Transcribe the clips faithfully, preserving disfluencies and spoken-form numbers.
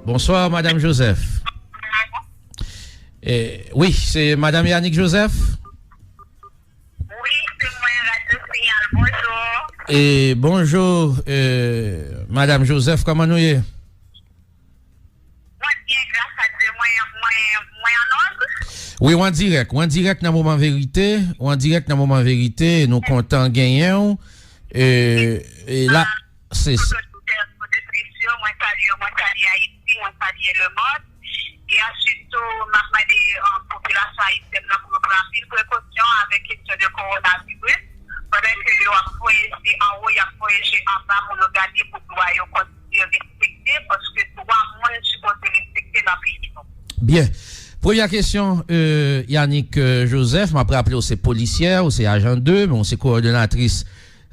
Bonsoir, Madame Joseph. Eh, wi, se Madame Yanick Joseph? Wi, se mwen, Radyo Sinyal. Bonjou. E bonjou, eh, Madame Joseph, kòman nou ye? Mwen byen, gras a Dye, mwen, mwen, mwen an nòd. Wi, w an dirèk, w an dirèk nan Moman Verite, w an dirèk nan Moman Verite, nou kontan genyen w. E, e la, se sa. Tout oditè, oditris yo, mwen salye yo, mwen salye Ayiti, mwen salye lemonn. E answit tou, m ap mande, eh, popilasyon ayisyèn nan pou yo pran anpil prekosyon avèk kesyon de kowonaviris. Pandan ke yo ap voye je anwo, y ap voye je anba pou yo gade pou dwa yo kontinye respekte, paske dwa moun sipoze respekte nan peyi nou. Byen. Premyè kesyon, eh, Yanick, eh, Joseph, m ap raple w se polisyè, ou se ajan de, men w se kowòdonatris,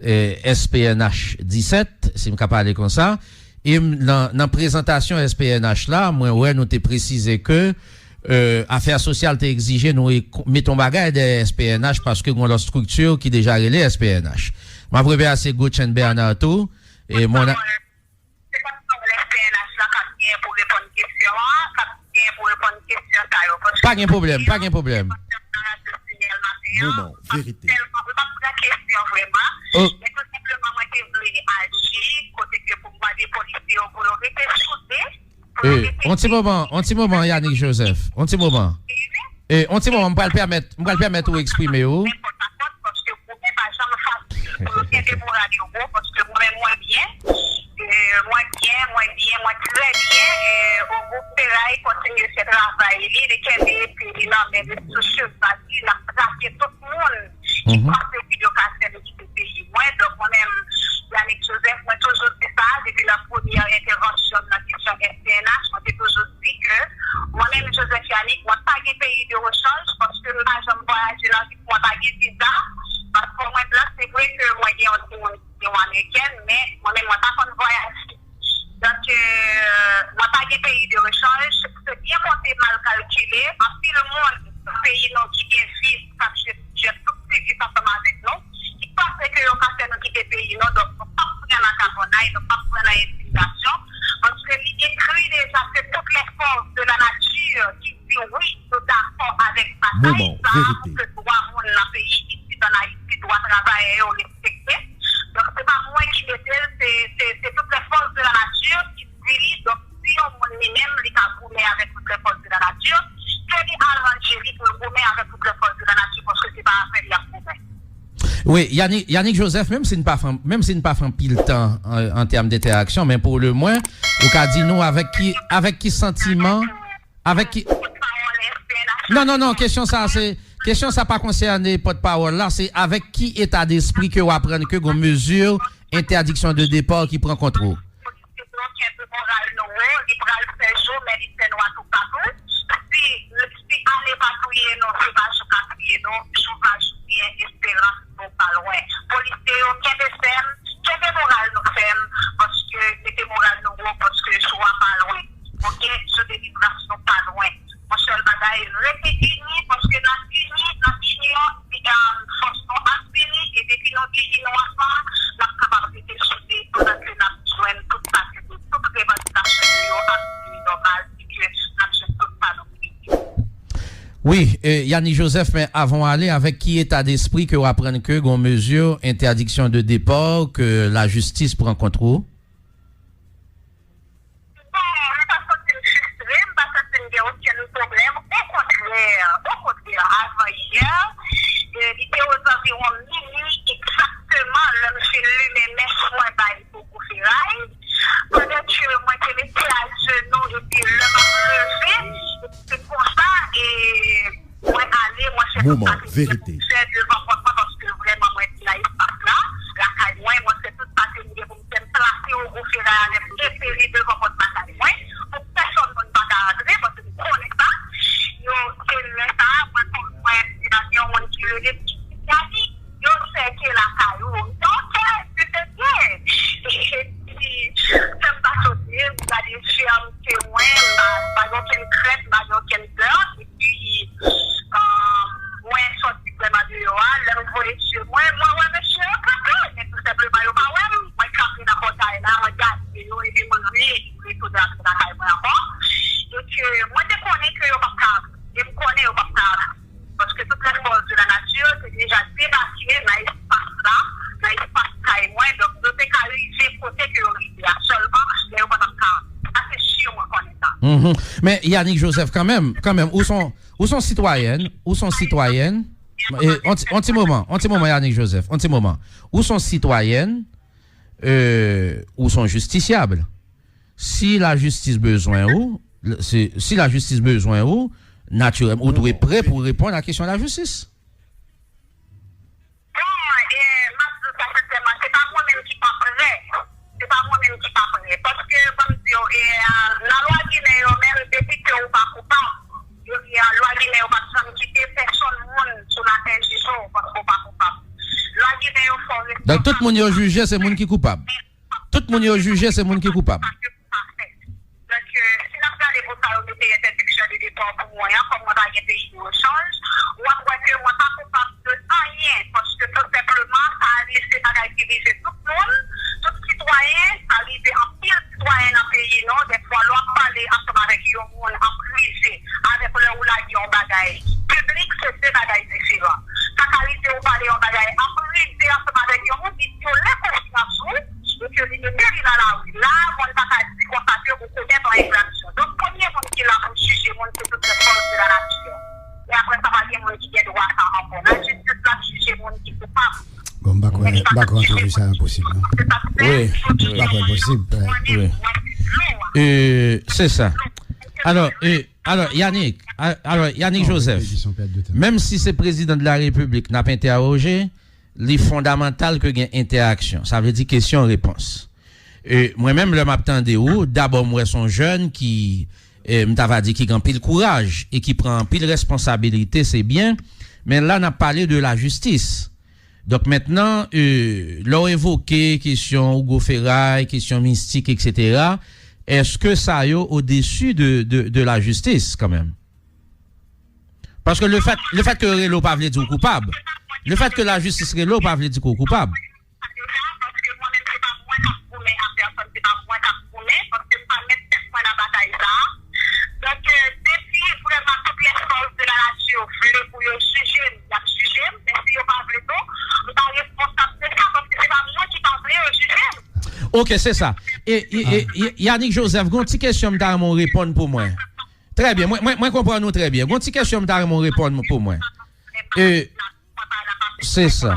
eh, S P N H disèt, si m ka pale konsa. E m, nan, nan prezantasyon S P N H la, mwen wè nou te presize ke, eh, afè sosyal te egzije nou e-, mete yon bagay dèyè S P N H paske gen yon lòt estrikti ki deja rele S P N H. M ap remercier Gotchen Bernard tou. E mwen, se pa pawòl S P N H la k ap genyen pou reponn kesyon an, k ap genyen pou reponn kesyon sa yo. Paske pa gen pwoblèm, pa gen pwoblèm. Nan Radyo Sinyal maten an, Moman Verite. Tèlman, m p ap pran kesyon vrèman. Oh. Men tou senpleman, mwen te vle aji, kote ke pou m mande polisye yo pou yo rete soude, pou yo rete. Eh, on ti moman, on ti moman, Yanick Joseph. On ti moman. Eh, on ti moman, m pral pèmèt, m pral pèmèt ou eksprime w. Nenpòt, paske goumen pa janm fasil. Pou yo kenbe moral yo wo, paske mwen menm, mwen byen. Eh, mwen byen, mwen byen, mwen trè byen. Eh, Ogou Feray kontinye fè travay li, li kenbe epi li nan men resous cheva li, l ap trake tout moun ki panse ke yo ka fè nou kite peyi mwen. Donk, mwen menm, Yanick Joseph, mwen toujou di sa, depi nan premyè entèvansyon m nan kesyon S P N H, mwen te toujou di ke mwen menm, Joseph Yanick, mwen pa gen peyi de rechanj, paske m pa janm vwayaje nan vi m, mwen pa gen viza, paspò mwen blan, se vre ke mwen gen yon timoun ki yon amerikèn, men mwen menm, mwen pa konn vwayaje. Donk, euh, mwen pa gen peyi de rechanj. Se byen konte, mal kalkile. Anpil moun nan peyi nou ki gen vis, k ap jwe, jwe tout ti vis ansanm avèk nou, ki panse ke yo ka fè nou kite peyi nou. Donk, nou p ap pran nan kapònay, nou p ap pran nan entimidasyon, paske li ekri deja ke toutes les forces de la nature ki di wi, nou dakò avèk batay sa a pou ke dwa moun nan peyi isit ann Ayiti, dwa travayè yo respekte. Donk, se pa mwen ki mete l, se, se, se toutes les forces de la nature ki di li. Donk, si yon moun li menm, li ka goumen avèk toutes les forces de la nature, ke li al ranje li pou l goumen avèk toutes les forces de la nature, paske se pa avè l y ap goumen. Wi, Yanick, Yanick Joseph, menm si n pa fè, menm si n pa fè anpil tan an, an tèm de entèraksyon, men pou le mwen, ou ka di nou avèk ki, avèk ki santiman, avèk ki... Non, non, non, kesyon sa, se, kesyon sa pa konsène pòtpawòl la, se avèk ki eta despri ke w aprann ke gon mezi entèdiksyon de depa ki pran kont ou? Politik nou kenbe moral nou wo, li pral fè jou, men li fè nwa toupatou. Si, si ane pa touye nou, se pa jou k ap touye nou, jou pa jou byen, esperans nou pa lwen. Polisye yo, kenbe fèm, kenbe moral nou fèm, paske mete moral nou wo, paske jou a pa lwen. Oke, jou delivrans nou pa lwen. Yon sèl bagay, rete ini, paske n ap ini, n ap ini, um, fòs nou ap ini, e depi nou ini nou ansanm, n ap kapab rete soude pandan ke n ap jwenn tout sa ke nou, tout revandikasyon nou yo ap vini nòmal, e ke n ap jwenn tout sa nou merite. Wi, e, Yanick Joseph, men avan w ale, avèk ki eta despri ke w aprann ke gon mezi entèdiksyon de depa ke lajistis pran kont ou? Bon, m pa santi m fristre, m pa santi m gen okenn pwoblèm. Okontrè, okontrè, avan yè, e, li te ozanviwon mini egzakteman, lè m fin limen mèch mwen bay Ogou Feray. Pandan ke mwen te rete ajenou, epi lè m ap leve, se konsa, e, mwen ale, mwen fè tout sa ke m gen pou m fè devan pòt mwen, paske vrèman mwen te nan espas la, lakay mwen, mwen fè tout sa ke m gen pou m fè, m plase Ogou Feray avèk Efe devan pòt lakay mwen, pou pèsòn moun pa ka antre, paske m konnen sa. Yo, se lè sa a, mwen konn wè, se pa gen yon moun ki rele m, ki di, "Gadi, yo sèke lakay ou." M di, "Oke, se byen." Epi, fè m pa sote, m gade je a, m se mwen, m pa, m pa gen okenn krent, m pa gen okenn pè. Epi, um, mwen sòti vrèman de Mhm. Men Yanick Joseph, kanmenm, kanmenm, ou son, ou son sitwayèn, ou son sitwayèn. E, on ti, on ti moman, on ti moman, Yanick Joseph, on ti moman. Ou son sitwayèn, e, ou son jistisyab. Si lajistis bezwen ou, si, si lajistis bezwen ou, natirèlman, ou dwe prè pou reponn a kesyon lajistis. Bon, e, m ap di w sa sensèman, se pa mwen menm ki pa prè. Se pa mwen menm ki pa prè. Paske, ban m di w, e, nan lwa Ginen yo menm, depi ke ou pa koupab, yo di, a, lwa Ginen yo p ap janm kite pèsonn moun sou latè jije w paske w pa koupab. Lwa Ginen yo fè w responsab. Donk, tout moun yo jije, se moun ki koupab. Tout moun yo jije, se moun ki koupab. Donk, si n ap gade pou sa yo mete entèdiksyon de depa pou mwen an, kòm mwen pa gen peyi de rechanj, w ap wè ke mwen pa koupab de anyen, paske tou senpleman, sa rive se bagay ki rive tout moun, tout sitwayen, sa rive anpil sitwayen nan peyi nou, dèfwa lè w ap pale ansanm avèk yon moun, ap rive avèk lè ou lage yon bagay piblik, se de bagay diferan. Sa ka rive ou pale yon bagay, ap rive ansanm avèk yon moun, li vyole konfyans ou, e ke li mete li nan lari. La, moun pa ka di konsa ke ou komèt yon enfraksyon. Donk, premye moun ki la pou jije moun, se tout lè fòs de la nati. E apre sa, pa gen moun ki gen dwa sa ankò. Lajistis la ap jije moun ki koupab. Bon, m pa kwè, m pa kwè antrevi sa a posib, non. Wi, m pa kwè l posib. Wi. E, se sa. Alò, e, alò, Yanick, a- alò, Yanick Joseph, menm si se prezidan de la repiblik n ap entèwoje, li fondamantal ke gen entèaksyon. Sa vle di kesyon repons. E, mwen menm, lè m ap tande ou, dabò m wè se yon jèn ki, e, m ta va di ki gen anpil kouraj e ki pran anpil responsabilite, se byen, men la n ap pale de lajistis. Donk mentnan, e, lè w evoke kesyon Hugo Feray, kesyon mistik, etsetera, èske sa yo odesi de, de, de lajistis kanmenm? Paske le fèt, le fèt ke yo rele w pa vle di w koupab. Le fèt ke lajistis rele w pa vle di ke w koupab. Goumen ak pèsonn, se pa mwen k ap goumen, paske m pa met tèt mwen nan batay sa a. Donk, e, depi vrèman tout lè fòs de la nati vle pou yo jije m, y ap jije m, men si yo pa vle tou, m pa responsab de sa, paske se pa mwen ki pa vle yo jije m. Ok, se sa. E, e, e, e, Yanick Joseph, gon ti kesyon m ta renmen w reponn pou mwen. Trè byen, mwen, mwen, mwen konprann ou trè byen. Gon ti kesyon m ta renmen w reponn pou mwen. E, Se sa.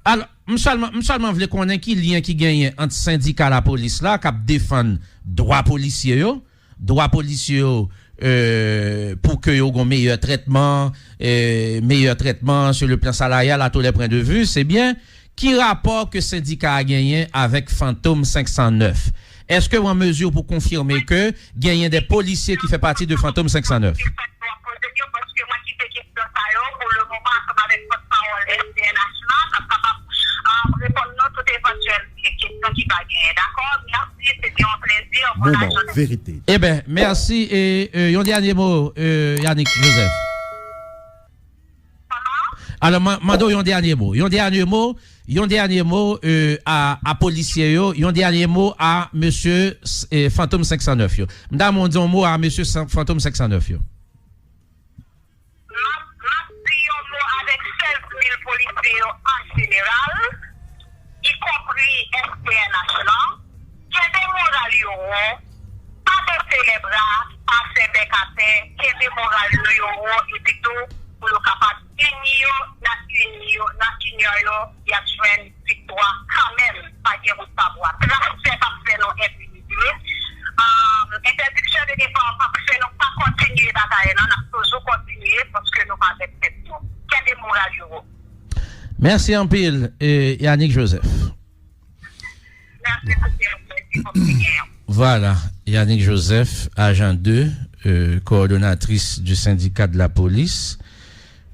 Alò, m sèlman, m sèlman vle konnen ki lyen ki genyen ant sendika lapolis la k ap defann dwa polisye yo, dwa polisye yo, e, pou ke yo gon meyè trètman, e, meyè trètman sur le plan salarial, à tous les points de vue, se byen. Ki rapò ke sendika a genyen avèk Fantom senk san nèf? Èske w an mezi pou konfime ke genyen de polisye ki fè pati de Fantom senk san nèf? Paske mwen kite kesyon sa yo pou le moman ansanm avèk pòtpawòl S P N H lan k ap kapab, um, reponn nou tout evantyèl kesyon ki ka genyen. Dakò? Mèsi, se te yon plezi. Bon, bon, verite. Eben, mèsi. E, e, yon dènye mo, e, Yanick Joseph. Alò, m mande w yon dènye mo. Yon dènye mo, yon dènye mo, e, a, a polisye yo, yon dènye mo a mesye, e, Fantom senk san nèf yo. M ta renmen w di yon mo a mesye Fantom senk san nèf yo. M ap, m ap di yon mo avèk sèz mil polisye yo an jeneral, ikonpri S P N H lan, kenbe moral yo wo, pa bese lèbra, pa fè bèk atè, kenbe moral nou yo wo, epi tou, pou yo kapab ini yo, nan ini yo, nan inyon yo, y ap jwenn viktwa kanmenm, pa gen wout pa bwa. Transfè p ap fè nou enpinite. Entèdiksyon de depa p ap fè nou pa kontinye batay lan, n ap toujou kontinye paske nou pa mèt tèt nou. Kenbe moral yo wo. Mèsi anpil, e, Yanick Joseph. Mèsi pou se yon plezi pou m te genyen. Voilà, Yanick Joseph, agent deux, euh, coordonnatrice du syndicat de la police.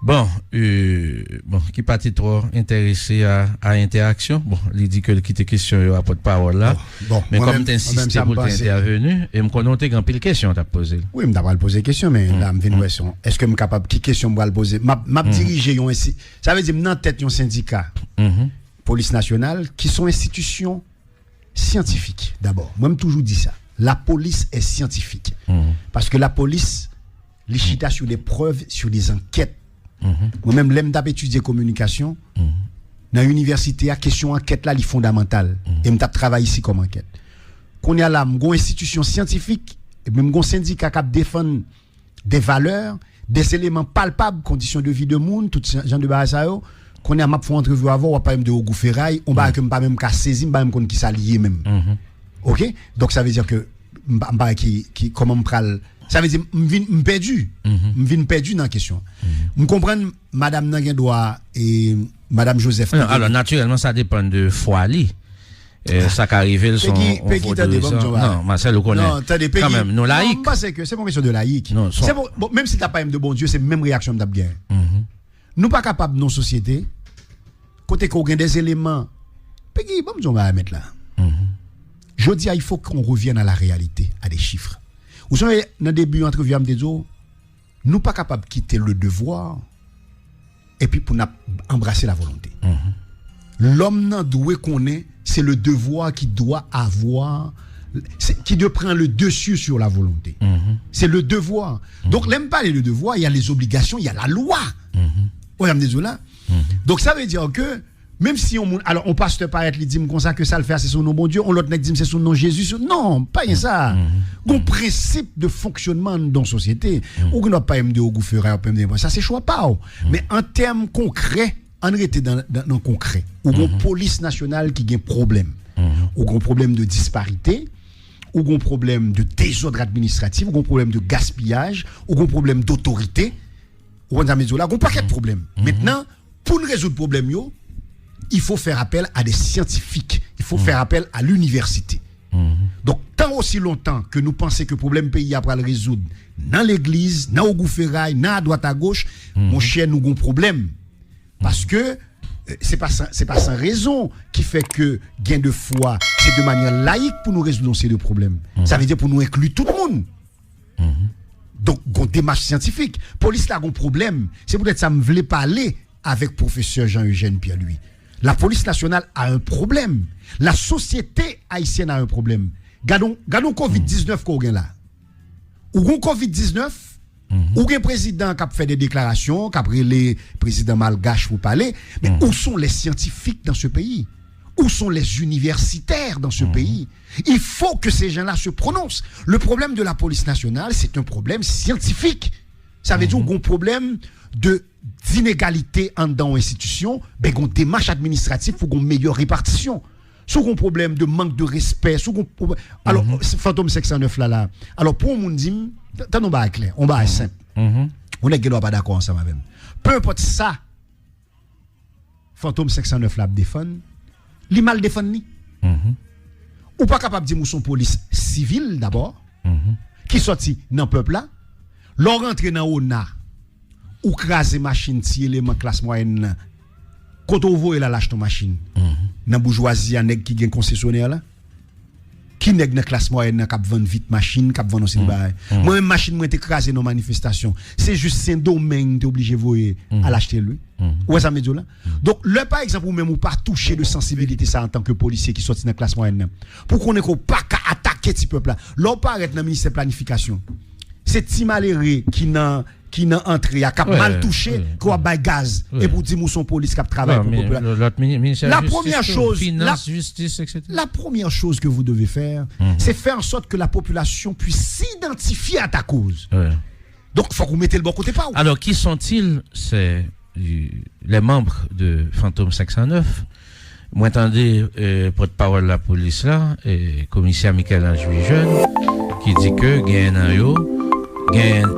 Bon, euh, bon, ki pa te twò enterese a, a entèaksyon. Bon, li di ke l kite kesyon yo a pòtpawòl la. Bon, men kòm m te ensiste pou l te entèveni, e m konnen w te gen anpil kesyon w t ap poze l. Wi, m ta pral poze kesyon, men la m vin wè se yon, èske m kapab, ki kesyon m pral poze? M ap, m ap dirije yon ensi, sa vle di m nan tèt yon sendika polis nasyonal ki se yon enstitisyon syantifik, dabò. Mwen, m toujou di sa. Lapolis est scientifique. Paske lapolis, li chita sur des preuves, sur des enquêtes. Mwen menm, lè m t ap etidye kominikasyon, nan inivèsite a, kesyon ankèt la, li fondamantal. E m t ap travay isi kòm ankèt. Kounye a la, m gon enstitisyon syantifik, Epi m gon sendika k ap defann de valè, de eleman palpab, kondisyon de vi de moun, tout jan de bagay sa yo. Kounye a m ap fè yon antrevi avè w, w ap pale m de Ogou Feray, yon bagay ke m pa menm ka sezi, m pa menm konn kisa li ye menm. Oke? Donk sa vle di ke m pa, m pa ki, ki, kòman m pral, sa vle di m vin, m pèdi. M vin pèdi nan kesyon. M konprann madanm nan gen dwa, e, madanm Joseph. Non, alò, natirèlman, sa depann de fwa li. E, sa ka rive l se yon, Peggy, yon Peggy, tande, ban m di yon bagay. Non, Marcel, ou konnen. Non, tande, Peggy, kanmenm, nou layik. Non, m panse ke se pa yon kesyon de layik. Non, se pa, bon, menm si l t ap pale m de Bondye, se menm reyaksyon m t ap gen. Nou pa kapab nan yon sosyete kote ke w gen de eleman. Peggy, ban m di yon bagay, mèt la. Jodi a, il faut qu'on revienne à la réalité, à des chiffres. Ou sonje, nan debi antrevi a, m te di w, nou pa kapab kite le devoir epi pou n ap anbrase la volonte. Lòm nan dwe konnen se le devoir qui doit avoir, c'est, qui doit prendre le dessus sur la volonté. C'est le devoir. Donk, lè m pale de devoir, il y a les obligations, il y a la loi. Ou wè sa m di w la? Donk, sa vle di ke, menm si yon moun, alò, yon pastè parèt, li di m konsa ke sa l fè a, se sou non Bondye, yon lòt nèg di m se sou non Jezi, sou, non, pa gen sa. Gon prensip de fonksyònman anndan yon sosyete. Ou gen dwa pa pale m de Ogou Feray, w ap pale m de, sa se chwa pa w. Men an tèm konkrè, ann rete nan, nan, nan konkrè. Ou gon polis nasyonal ki gen pwoblèm. Ou gon pwoblèm de disparite, ou gon pwoblèm de dezòd administratif, ou gon pwoblèm de gaspiyaj, ou gon pwoblèm dotorite. Ou konn sa m di w la, gon pakèt pwoblèm. Mentnan, pou n rezoud pwoblèm yo, il faut faire appel à des scientifiques, il faut faire appel à l'université. Donk, tan osi lontan ke nou panse ke pwoblèm peyi a pral rezoud nan legliz, nan Ogou Feray, nan adwat agoch, monchè, nou gon pwoblèm. Paske, e, se pa san, se pa san rezon ki fè ke gen de fwa, se de manyè layik pou nou rezoud yon seri de pwoblèm. Sa vle di pou nou enkli tout moun. Donk, gon demach syantifik. Polis la gon pwoblèm. Se poutèt sa m vle pale avèk pwofesè Jean Eugène Pierre Louis. La police nationale a un problème. La société haïtienne a un problème. Gad on, gad on kovid diznèf ke w gen la. Ou gon kovid diznèf, ou gen prezidan k ap fè de deklarasyon, k ap rele prezidan malgach pou pale, men où sont les scientifiques dans ce pays? Où sont les universitaires dans ce pays? Il faut que ces gens-là se prononcent. Le problème de la police nationale, c'est un problème scientifique. Sa vle di ou gon pwoblèm de, d'inégalité anndan yon enstitisyon, ben gon demach administratif pou gon meyè repatisyon. Si w gon pwoblèm de mank de respè, si w gon pwoblèm, alò, Fantom senk san nèf la, la. Alò, pou yon moun di m, t-, tann yon bagay klè, yon bagay senp. Yon nèg gen dwa pa dakò ansanm avè m. Pe enpòt sa Fantom senk san nèf la ap defann, li mal defann li. Ou pa kapab di m ou se yon polis sivil dabò, ki sòti nan pèp la. Lè w rantre nan ona, ou kraze machin ti eleman klas mwayèn nan. Kote w voye l al achte yon machin? Nan boujwazi a, nèg ki gen konsesyonè la? Ki nèg nan klas mwayèn nan k ap vann vit machin, k ap vann yon seri bagay? Mwen menm, machin mwen te kraze nan yon manifestasyon. Se jis Sendomeng te oblije voye al achte l, wi. Ou wè sa m vle di w la? Donk, lè, pa egzanp, ou menm ou pa touche de sansibilite sa antanke polisye ki sòti nan klas mwayèn nan, pou konnen ke w pa ka atake ti pèp la. Lè w parèt nan ministè planifikasyon, se ti malere ki nan, ki nan antre a, k ap mal touche, ke w ap bay gaz, epi w di m ou se yon polis k ap travay pou popilasyon. La premyè choz, la, la première chose que vous devez faire, c'est faire en sorte que la population puisse s'identifier à ta cause. Donk, fòk ou mete l bò kote pa w. Alors, qui sont-ils, ces, les membres de Fantôme cinq cent neuf? Mwen tande, eh, pòtpawòl lapolis la, eh, komisè Michel-Ange Louis-Jeune, ki di ke gen nan yo, gen